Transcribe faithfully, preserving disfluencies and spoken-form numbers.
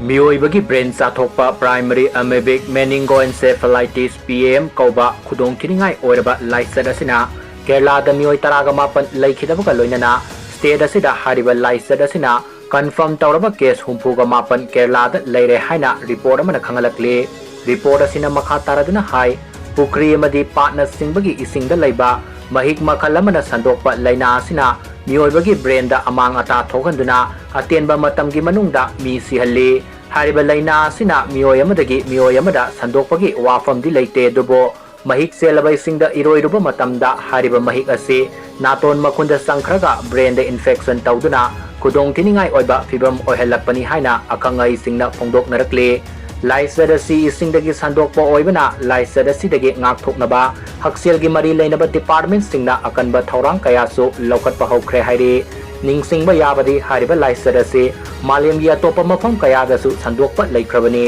ꯃꯤꯑꯣꯏꯕꯒꯤ brain ꯆꯥꯊꯣꯛꯄ primary amoebic meningoencephalitis, P A M, ꯀꯧꯕ ꯈꯨꯗꯣꯡꯊꯤꯅꯤꯡꯉꯥꯏ ꯑꯣꯏꯔꯕ ꯂꯥꯏꯆꯠ ꯑꯁꯤꯅ ꯀꯦꯔꯂꯥꯗ ꯃꯤꯑꯣꯏ ꯇꯔꯥꯒ ꯃꯥꯄꯟ ꯂꯩꯈꯤꯗꯕꯒ ꯂꯣꯏꯅꯅ state ꯑꯁꯤꯗ ꯍꯥꯏꯔꯤꯕ ꯂꯥꯏꯆꯠ ꯑꯁꯤꯅ confirm ꯇꯧꯔꯕ case ꯍꯨꯝꯐꯨꯒ ꯃꯥꯄꯟ ꯀꯦꯔꯂꯥꯗ ꯂꯩꯔꯦ ꯍꯥꯏꯅ report ꯑꯃꯅ ꯈꯪꯍꯜꯂꯛꯂꯤ꯫ Report ꯑꯁꯤꯅ ꯃꯈꯥ ꯇꯥꯔꯗꯨꯅ ꯍꯥꯏ, ꯄꯨꯈ꯭ꯔꯤ ꯑꯃꯗꯤ ꯄꯥꯠꯅꯆꯤꯡꯕꯒꯤ ꯏꯁꯤꯡꯗ ꯂꯩꯕ ꯃꯍꯤꯛ ꯃꯈꯜ ꯑꯃꯅ ꯁꯟꯗꯣꯛꯄ ꯂꯥꯏꯅꯥ ꯑꯁꯤꯅ ꯃꯤꯑꯣꯏꯕꯒꯤ brainꯗ ꯑꯃꯥꯡ ꯑꯇꯥ ꯊꯣꯛꯍꯟꯗꯨꯅ ꯑꯇꯦꯟꯕ ꯃꯇꯝꯒꯤ ꯃꯅꯨꯡꯗ ꯃꯤ ꯁꯤꯍꯜꯂꯤ꯫ ꯍꯥꯏꯔꯤꯕ ꯂꯥꯏꯅꯥ ꯑꯁꯤꯅ ꯃꯤꯑꯣꯏ ꯑꯃꯗꯒꯤ ꯃꯤꯑꯣꯏ ꯑꯃꯗ ꯁꯟꯗꯣꯛꯄꯒꯤ ꯋꯥꯐꯝꯗꯤ ꯂꯩꯇꯦ, ꯑꯗꯨꯕꯨ ꯃꯍꯤꯛ ꯆꯦꯜꯂꯕ ꯏꯁꯤꯡꯗ ꯏꯔꯣꯏꯔꯨꯕ ꯃꯇꯝꯗ ꯍꯥꯏꯔꯤꯕ ꯃꯍꯤꯛ ꯑꯁꯤ ꯅꯥꯇꯣꯟ ꯃꯈꯨꯟꯗ ꯆꯪꯈ꯭ꯔꯒ brainꯗ infection ꯇꯧꯗꯨꯅ ꯈꯨꯗꯣꯡꯊꯤꯅꯤꯡꯉꯥꯏ ꯑꯣꯏꯕ ꯐꯤꯚꯝ ꯑꯣꯏꯍꯜꯂꯛꯄꯅꯤ ꯍꯥꯏꯅ ꯑꯈꯪ ꯑꯍꯩꯁꯤꯡꯅ ꯐꯣꯡꯗꯣꯛꯅꯔꯛꯂꯤ꯫ ꯂꯥꯏꯆꯠ ꯑꯁꯤ ꯏꯁꯤꯡꯗꯒꯤ ꯁꯟꯗꯣꯛꯄ ꯑꯣꯏꯕꯅ ꯂꯥꯏꯆꯠ ꯑꯁꯤꯗꯒꯤ ꯉꯥꯛꯊꯣꯛꯅꯕ ꯍꯛꯁꯦꯜꯒꯤ ꯃꯔꯤ ꯂꯩꯅꯕ departmentꯁꯤꯡꯅ ꯑꯀꯟꯕ ꯊꯧꯔꯥꯡ ꯀꯌꯥꯁꯨ ꯂꯧꯈꯠꯄ ꯍꯧꯈ꯭ꯔꯦ ꯍꯥꯏꯔꯤ꯫ ꯅꯤꯡꯁꯤꯡꯕ ꯌꯥꯕꯗꯤ ꯍꯥꯏꯔꯤꯕ ꯂꯥꯏꯆꯠ ꯑꯁꯤ ꯃꯥꯂꯦꯝꯒꯤ ꯑꯇꯣꯞꯄ ꯃꯐꯝ ꯀꯌꯥꯗꯁꯨ ꯁꯟꯗꯣꯛꯄ ꯂꯩꯈ꯭ꯔꯕꯅꯤ꯫